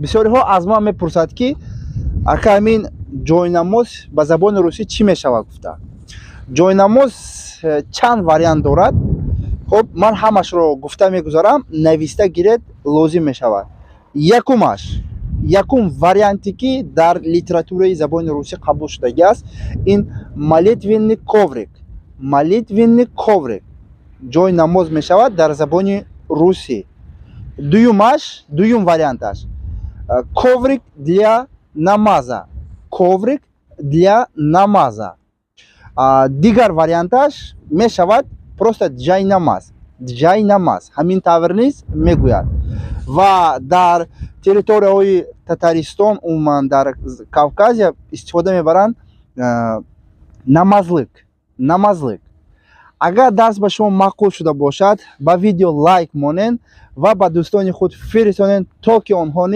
Бисёриҳо аз ман мепурсад, ки ака, ҳамин ҷойнамоз ба забони русӣ чӣ мешавад гуфта. Ҷойнамоз чанд вариант дорад. Хуб, ман ҳамашро гуфта мегузарам, нависта гиред, лозим мешавад. Якумаш, якум варианте, ки дар литератураи забони русӣ қабул шудагӣ аст, ин молитвенный коврик. Молитвенный коврик ҷои намоз мешавад дар забони русӣ. Дуюмаш, дуюм варианташ, коврик для намаза, коврик для намаза. Дигар варианташ мешавад просто ҷайнамаз, ҷайнамаз, ҳамин тавр низ мегӯяд. Ва дар территорияҳои Татаристон, умуман дар Кавказия истифода мебаранд намазлык, намазлык. Агар дарс ба шумо маъқул шуда бошад, ба видео лайк монед ва ба дӯстони худ фиристонед, то ки онҳо низ